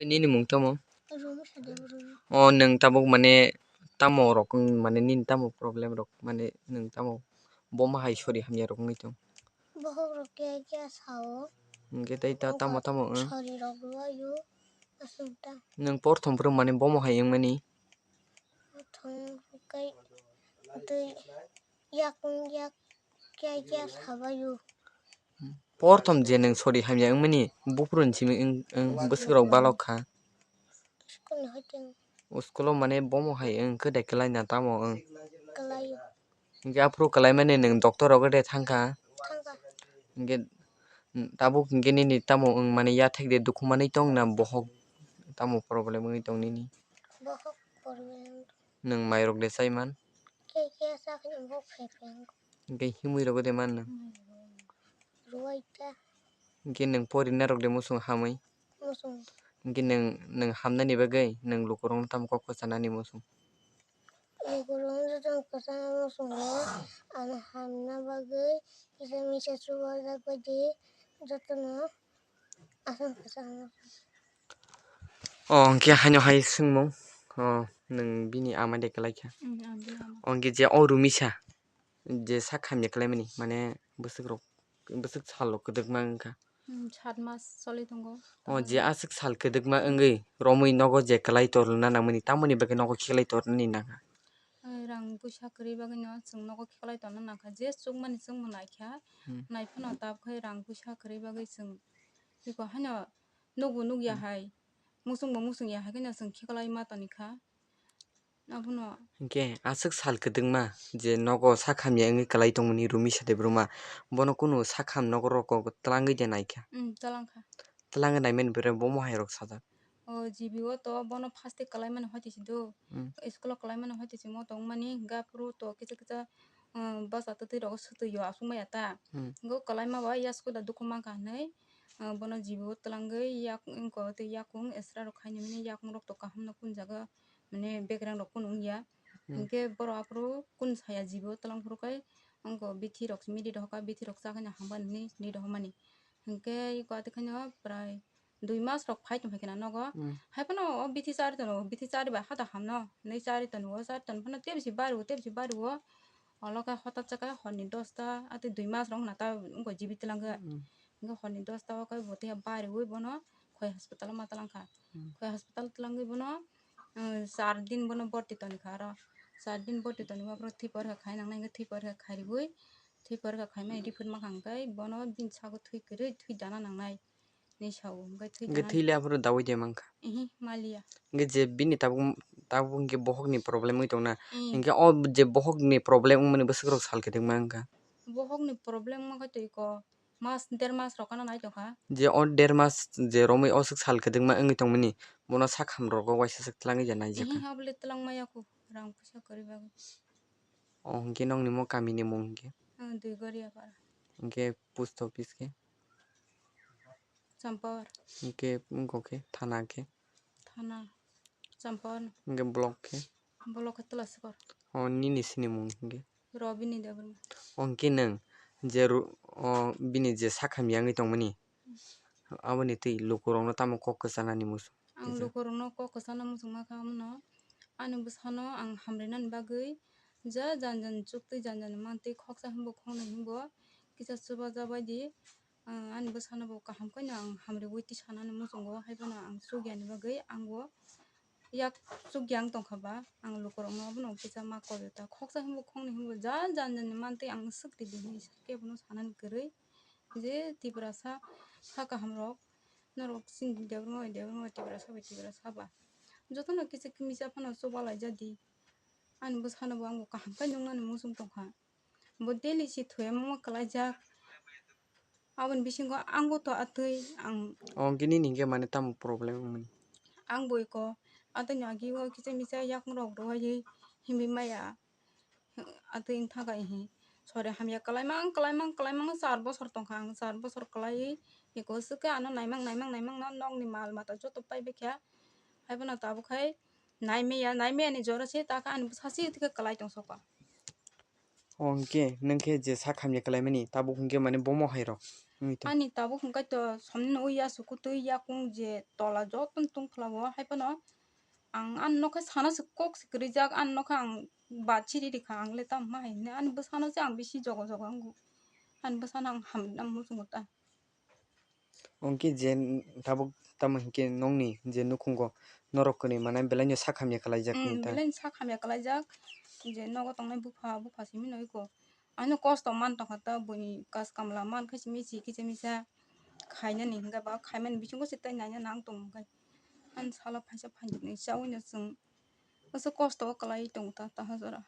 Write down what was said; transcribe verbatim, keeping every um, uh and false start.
Nini mung tamo? Rumi Sade Bru. O, nwng tabuk mane tamo rok wng, mane nini tamo problem rok, mane nwng tamo bomo hai sori hamya rok wngwi tong? Bohok rok khe khe sao. Hwnkhe tei ta tamo tamo wng? Sori rok rwbaio aswk ta. Nwng porthom phuru mane bomo hai wngmani? Porthom khe tei yakung yak khe khe sabaio. Porthom je nwng sori hamya wngmani, buphuru ni simi wng, wng, bwswk rok balok kha. School ni hoiteng. O school o mane bomo hai wng khe de kwlai na tamo wng? Kwlaio. Hwnkhe aphuru kwlai mani nwng doctor rok de thang kha? Thang kha. Hwnkhe, mm, tabuk hwnkhe nini tamo wng mani yathek de dukhu manwi tong na bohok tamo problem wngwi tong nini? Bohok problem. Nwng mai rok de chai man? Khe khe sa khe bo phe phe wng. Hwnkhe himwi rok de man nwng? Ruwai ta. Hwnkhe nwng porinai rok de muchung hamwi? Muchung. Hwnkhe nwng, nwng hamnani bagwi nwng lukurokno tamo kok kwchanani muchung? Lukurokno jotono kwchana muchungo, ano hamna bagwi kisa misa chubajak baidi jotono aswk kwchana muchungo. O, hwnkhe haino hai swngmung, o, nwng bini ama de kwlai kha? Mm, ang bini ama. O, hwnkhe je o Rumisa, je sak hamya kwlaimani, mane bwswk rok, bwswk sal rok kwdwkma wngkha. Hmm, sat mas choli tongo. O je aswk sal kwdwkma wngwi romwi nogo je kwlai torna nangmani, tamoni bagwi nogo kheklai tornani nangkha? Eh, rang puisa kwrwi bagwino chwng nogo kheklai torna nangkha, je chukmani chwngbo naikha. Hmm. Naiphano tabukhe rang puisa kwrwi bagwi chwng eko haino nukbo nukya hai, muchungbo muchungya hai kheno chwng kheklai ma tonikha. Abono. Hwnkhe aswk sal kwdwkma je nogo sak hamya wngwi kwlai tongmani Rumisa Debbarma, bono kunu sak ham nogo rok twlangwi de naikha? Mm, twlangkha. Twlangwi naimani pore bomo hai rok sajak? O G B o to bono first kwlaimani hoitwi si do. Mm. School o kwlaimani hoitwi si mo tongmani, hwnkhe aphuru to kisa kisa, um, bwsa twtwi rogo swtwi o aswk maya ta. Mm. Hwnkhe kwlaima ba yasko da dukhu mankha hwnwi, uh, bono G B o twlangwi yak-, wngkha tei yakung extra rok khainwi mani yakung rok to kaham no kun jaga mane bekereng rok pono wngya. Hmm. Hwnkhe borok aphuru kun saya G B o twlang phuru khai wngkha bithi rok midi rohorkha, bithi rok cha khe no hamban hinwi hinwi rohormani. Hwnkhe eko atwkhaino prai dui mas rok phai tongphai kheno nogo. Hmm. Haiphano o bithi chari tono, bithi chari bai hata hamno hinwi chari tono, o chari tono phano tebisi bari o, tebisi bari o. Olo khe hotat cha khe horni dosta, atwi dui mas rok na ta wngkha G B twlang khe. Hmm. Hwnkhe horni dosta o khe bo tei bariwi bono Khowai hospital o ma twlang kha. Hmm. Khowai hospital twlangwi bono, uh, char din bono borti toni kha aro. Char din borti toni ma borok thwi porikha khai nangnai, hwnkhe thwi porikha khai riwi, thwi porikha khai mani report ma kha hwnkhe bono bini sago thwi kwrwi thwi dana nangnai hinwi sao. Hwnkhe thwi dana thwi le aphuru dawi de mankha? Ihi, maliya. Hwnkhe je bini tabuk, tabuk hwnkhe bohokni problem wngwi tongna. Hmm. Hwnkhe o je bohokni problem wngmani bwswk rok sal kwdwkma wngkha? Bohokni problem wngkha twi ko. Mas, der mas rok ano nai tongkha. Je o der mas je romwi o swk sal kwdwkma wngwi tongmani, bono sak ham rogo waisa swk twlangwi je naijak kha. Ihi, abole twlang maya kho, rang puisa kwrwi bagwi. O hwnkhe nokni mo kamini mung hwnkhe? Ang Duigoria para. Hwnkhe post office khe? Champawar. Hwnkhe wngkok khe thana khe? Thana Champawar. Hwnkhe block khe? Block khe Tulasikor. O nini sinimung hwnkhe? Robini Debbarma. O hwnkhe nwng je ru-, o bini je sak hamya wngwi tongmani, aboni twi lukurokno tamo kok kwchanani muchung? Ang lukurokno kok kwchana muchungma kha, omono ani bwsano ang hamrwnani bagwi ja jan jan chuktwi jan jan mantwi khoksa hwnbo khoknwi hwnbo kisa chubajabaidi. Ah, ani bwsano bo kaham khe no ang hamriui twi sanani muchungo, haiphano ang chukya ni bagwi ang bo yak chukya wng tongkha ba, ang lukurokno abono kisa ma koi ta, khoksa hwnbo khoknwi hwnbo ja jan jan ni mantwi ang swk ridi hinwi kebono sanani kwrwi, je Tiprasa ha kaham rok norok chini Debbarma bai Debbarma bai Tiprasa bai Tiprasa ba jotono kisa kisa phano chuba laijadi, ani bwsano bo ang bo kaham khe nuknani muchung tongkha. Bo daily si thwiyama ma kwlaijak. Aboni bisingo ang bo to atwi ang. O hwnkhe nini hwnkhe mane tamo problem wngmani? Ang bo eko atwino agi o kisa misa yakung rok rwui himwi maya. Atwi wngtha kha ihi. Sori hamya kwlaimang, kwlaimang, kwlaimang char bosor tongkha ang. Char bosor kwlaiwi eko swkhe ano naimang, naimang, naimang no nokni mal mata joto paibaikha. Haiphano tabuk khai naimaya, naimaya ni jora se takha ani bwsa se thikhe kwlai tongsoka. O hwnkhe, nwng khe je sak hamya kwlaimani, tabuk hwnkhe mane bomo hai rok. Ani tabuk hwnkhe to somni nw ui ya suku twi yakung je tola joto tungphla o hai phano ang ani nokha sana se kok se kwrwijak, ani nokha ang bat chiri rikha, ang le tamo ma hai hwnwi ani bwsano se ang bisi jogo jogo wngo, ani bwsano ang hamna muchungo ta. Ongki je tabuk tamo hinkhe nokni je nukhungo norok kwnwi manai belaino sak hamya kalaijak hwnwi ta. Belaino sak hamya kalaijak je nogo tongnai bupha, bupha simi no iko. Ano kosto man tongkha ta, buini kas kamla man khe simi si kisa misa khainani hwnkhe ba khaimani bisingo se tei naina nang tongmung khe. Ani salo phaisa phainani chaui no chwng aswk kosto o kwlai tongo ta, taha jora.